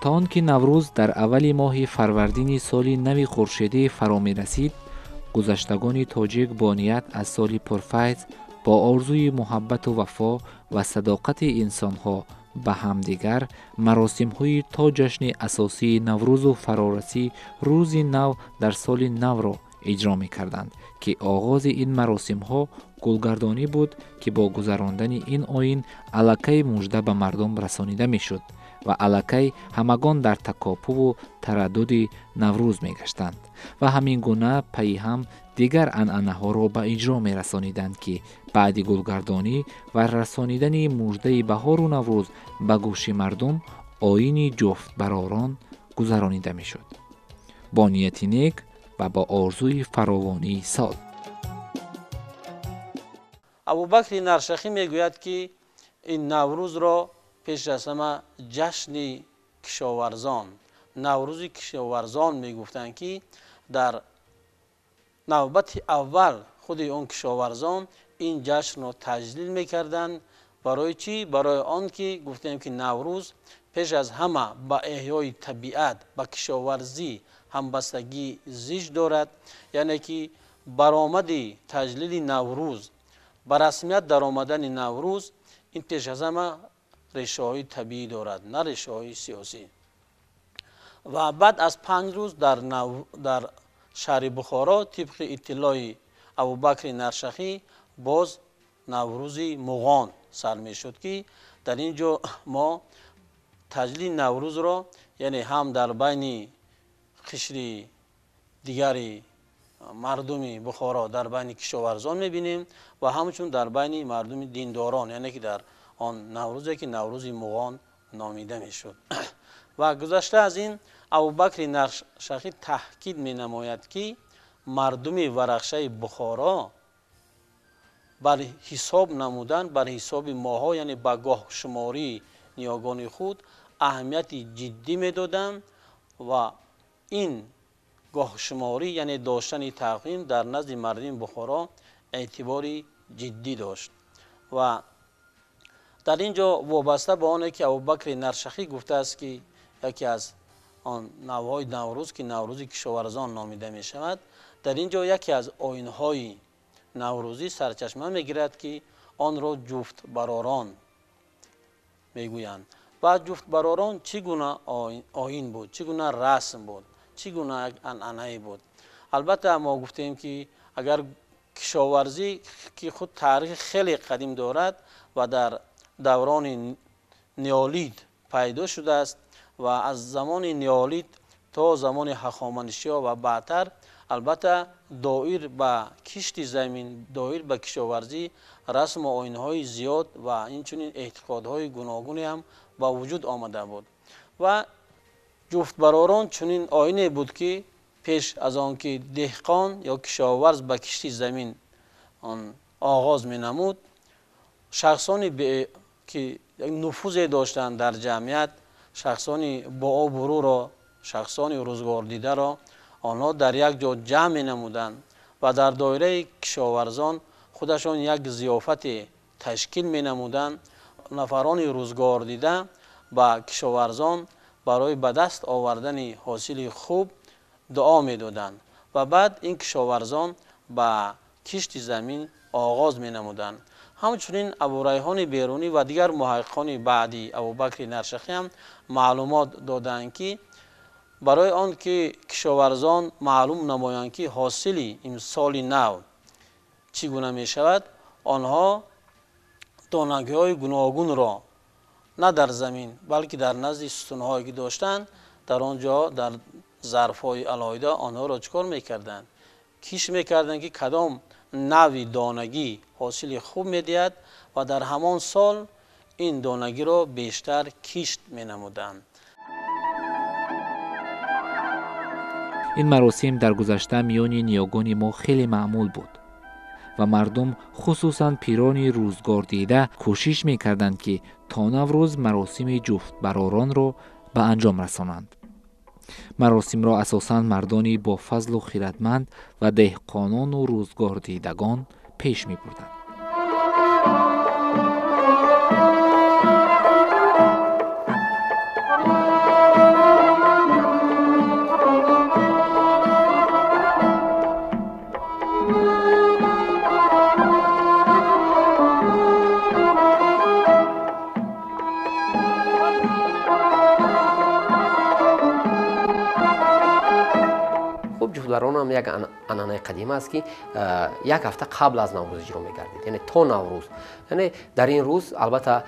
То он ки Наврӯз дар аввали моҳи фарвардини соли нави хуршедӣ фаро мерасид, гузаштагони тоҷик бо ният аз соли пурфайз, бо орзуи муҳаббату вафо ва садоқати инсонҳо ба ҳамдигар маросимҳои то ҷашни асосии Наврӯзу фарорасӣ рӯзи нав дар соли навро иҷро мекарданд, ки оғози ин маросимҳо гулгардонӣ буд, ки бо гузарондани ин оин аллакай мужда ба мардум расонида мешуд ва аллакай ҳамагон дар такопуву тараддуди Наврӯз мегаштанд ва ҳамин гуна пайи ҳам дигар анъанаҳоро ба иҷро мерасониданд, ки баъди гулгардонӣ ва расонидани муждаи баҳору Наврӯз ба гӯши мардум оини ҷуфтбаророн гузаронида мешуд бо нияти нек ва бо орзуи фаровонии сол. Абубакри Наршахӣ мегӯяд, ки ин Наврӯзро пеш аз ҳама ҷашни кишоварзон, Наврӯзи кишоварзон мегуфтанд, ки дар навбати аввал худи он кишоварзон ин ҷашнро таҷлил мекарданд. Барои чӣ? Барои он ки гуфтем, ки Наврӯз пеш аз ҳама ба эҳёи табиат, ба кишоварзӣ ҳамбастагӣ зич дорад, яъне ки баромади таҷлили Наврӯз, ба расмият даромадани Наврӯз ин пеш аз ҳама решаҳои табиӣ дорад, на решаҳои сиёсӣ. Ва баъд аз 5 рӯз дар шаҳри Бухоро тибқи иттилои Абубакри Наршахӣ боз Наврӯзи Муғон сар мешуд, ки дар ин ҷо мо таҷлили Наврӯзро, яъне ҳам дар байни қишри дигари мардуми Бухоро, дар байни кишоварзон мебинем ва ҳамчун дар байни мардуми диндорон, яъне ки дар он Наврӯзе ки Наврӯзи Муғон номида мешуд. Ва гузашта аз ин Абубакри Наршахӣ таҳкид менамояд, ки мардуми Варахшаи Бухоро бар ҳисоб намудан, бар ҳисоби моҳҳо, яъне ба гоҳшумории ниёгони худ аҳамияти ҷиддӣ медоданд ва ин гоҳшуморӣ, яъне доштани тақвим дар назди мардуми Бухоро эътибори ҷиддӣ дошт. Ва дар ин ҷо вобаста ба оне ки Абубакри Наршахӣ гуфтааст, ки яке аз он навъҳои Наврӯз, ки Наврӯзи кишоварзон номида мешавад, дар ин ҷо яке аз оинҳои наврӯзӣ сарчашма мегирад, ки онро ҷуфтбаророн мегӯянд. Ва ҷуфтбаророн чӣ гуна оин буд, чӣ гуна расм буд, чӣ гуна як анъанае буд? Албатта мо гуфтем, ки агар кишоварзӣ, ки худ таърихи хеле қадим дорад ва дар даврони неолит пайдо шудааст ва аз замони неолит то замони ҳахоманишиё ва баъдтар, албатта доир ба кишти замин, доир ба кишоварзӣ расму оинҳои зиёд ва инчунин эътиқодҳои гуногуне ҳам ба вуҷуд омада буд. Ва ҷуфтбаророн чунин оине буд, ки пеш аз он ки деҳқон ё кишоварз ба кишти замин он оғоз менамуд, шахсони ки нуфузе доштанд дар ҷамъият, шахсони бообрӯро, шахсони рӯзгордидаро онҳо дар як ҷо ҷамъ менамуданд ва дар доираи кишоварзон худашон як зиёфате ташкил менамуданд. Нафарони рӯзгордида ба кишоварзон барои ба даст овардани ҳосили хуб дуо медоданд ва баъд ин кишоварзон ба кишти замин оғоз менамуданд. Ҳамчунин Абурайҳони Берунӣ ва дигар муҳаққиқони баъди Абубакри Наршахӣ ҳам маълумот доданд, ки барои он ки кишоварзон маълум намоянд, ки ҳосили имсоли нав чӣ гуна мешавад, онҳо донагиҳои гуногунро на дар замин, балки дар назди сутунҳое ки доштанд, дар он ҷо дар зарфҳои алоҳида онҳоро чӣ кор мекарданд? Киш мекарданд, ки кадом нави донагӣ ҳосили хуб медиҳад ва дар ҳамон сол ин донагиро бештар кишт менамуданд. Ин маросим дар гузашта миёни ниёгони мо хеле маъмул буд ва мардум, хусусан пирони рӯзгордида, кӯшиш мекарданд, ки то Наврӯз маросими ҷуфтбароронро ба анҷом расонанд. Маросимро асосан мардони бо фазлу хиратманд ва деҳқонону рӯзгордидагон пеш мебурданд. ҷуфтбаророн ҳам як анъанаи қадима аст, ки як ҳафта қабл аз Наврӯз иҷро мегардид, яъне то Наврӯз. Яъне дар ин рӯз албатта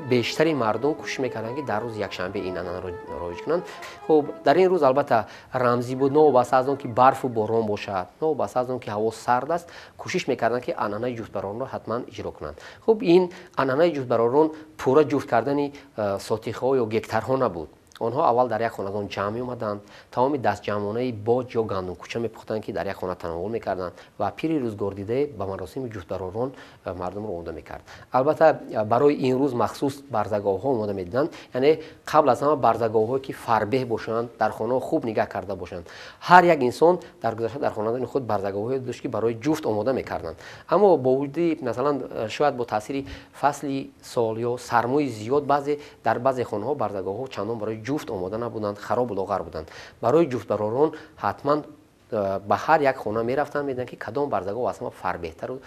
бештари мардум кӯшиш мекарданд, ки дар рӯзи якшанбе ин анъанаро роиҷ кунанд. Хуб, дар ин рӯз албатта рамзӣ буд, новобаста аз он ки барфу борон бошад, новобаста аз он ки ҳаво сард аст, кӯшиш мекарданд, ки анъанаи ҷуфтбароронро ҳатман иҷро кунанд. Хуб, ин анъанаи ҷуфтбаророн пурра ҷуфт кардани сотихҳо ё гектарҳо набуд. Онҳо аввал дар як хонадон ҷамъ меомаданд, тамоми дастҷамъонаи боҷ ё гандумкӯча мепухтанд, ки дар як хона тановул мекарданд ва пири рӯзгордидае ба маросими ҷуфтбаророн мардумро омода мекард. Албатта барои ин рӯз махсус барзаговҳо омода медиданд, яъне қабл аз ҳама барзаговҳое ки фарбеҳ бошанд, дар хонаҳо хуб нигаҳ карда бошанд. Ҳар як инсон дар гузашта дар хонадони худ барзаговҳое дошт, ки барои ҷуфт омода мекарданд. Аммо бо вуҷуди, масалан, шояд бо таъсири фасли сол ё сармои зиёд, дар баъзе хонаҳо барзаговҳо чандон барои ҷуфт омода набуданд, харобу лоғар буданд. Барои ҷуфтбаророн ҳатман ба ҳар як хона мерафтанд, медиданд, ки кадом барзагов аз ҳама фарбеҳтару,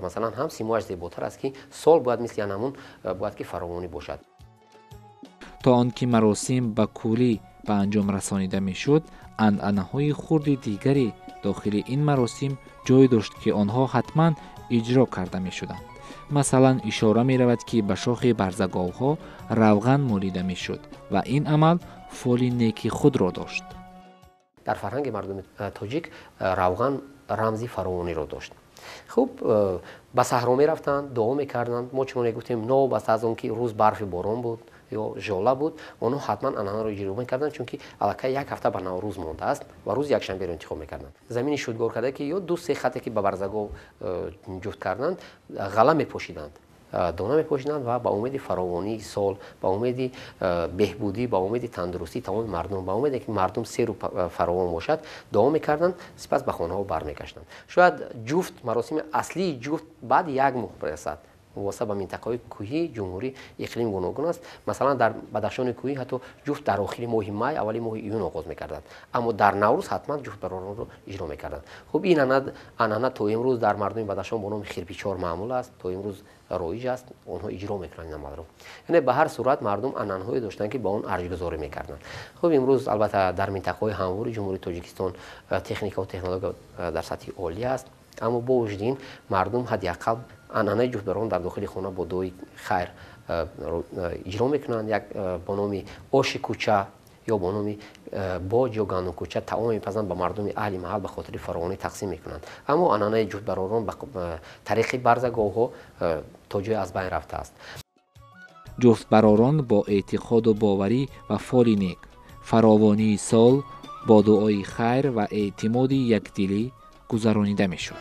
масалан, ҳам симояш зеботар аст, ки сол бояд мисли анамун бояд ки фаровонӣ бошад. То он ки маросим ба куллӣ ба анҷом расонида мешуд, анъанаҳои хурди дигаре дохили ин маросим ҷой дошт, ки онҳо ҳатман иҷро карда мешуданд. Масалан, ишора меравад, ки ба шохи барзаговҳо равған молида мешуд ва ин амал фоли неки худро дошт. Дар фарҳанги мардуми тоҷик равған рамзи фаровониро дошт. Хуб, ба саҳро мерафтанд, дуо мекарданд. Мо чуноне гуфтем, новобаста аз он ки рӯз барфи борон буд ё жола буд, онҳо ҳатман анъанаро иҷро мекарданд, чунки аллакай як ҳафта ба Наврӯз мондааст ва рӯзи якшанберо интихоб мекарданд. Замини шудгор карда, ки ё ду се хате ки ба барзагов ҷуфт карданд, ғала мепошиданд, дона мепошиданд ва ба умеди фаровонии сол, ба умеди беҳбудӣ, ба умеди тандурустии тамоми мардум, ба умеде ки мардум серу фаровон бошад, дуо мекарданд, сипас ба хонаҳо бармегаштанд. Шояд ҷуфт, маросими аслии ҷуфт баъди як моҳ расад. Вобаста ба минтақаҳои кӯҳии ҷумҳурӣ иқлим гуногун аст. Масалан, дар Бадахшони кӯҳӣ ҳатто ҷуфт дар охири моҳи май, аввали моҳи июн оғоз мекарданд, аммо дар Наврӯз ҳатман ҷуфтбароронро иҷро мекарданд. Хуб, ин анъана то имрӯз дар мардуми Бадахшон бо номи хирпичор маъмул аст, то имрӯз роиҷ аст, онҳо иҷро мекунанд ин амалро. Яъне ба ҳар сурат мардум анъанаҳое доштанд, ки ба он арҷгузорӣ мекарданд. Хуб, имрӯз албатта дар минтақаҳои ҳамвори Ҷумҳурии Тоҷикистон техникаву технология дар сатҳи олӣ аст, аммо бо вуҷуди ин мардум ҳадди ақал анъанаи ҷуфтбаророн дар дохили хона бо дуои хайр иҷро мекунанд. Як бо номи оши кӯча ё бо номи боҷ ё гандумкӯча таом мепазанд, ба мардуми аҳли маҳал ба хотири фаровонӣ тақсим мекунанд. Аммо анъанаи ҷуфтбаророн ба тариқи барзаговҳо то ҷое аз байн рафтааст. Ҷуфтбаророн бо эътиқоду боварӣ ва фоли нек, фаровонии сол бо дуои хайр ва эътимоди якдилӣ гузаронида мешуд.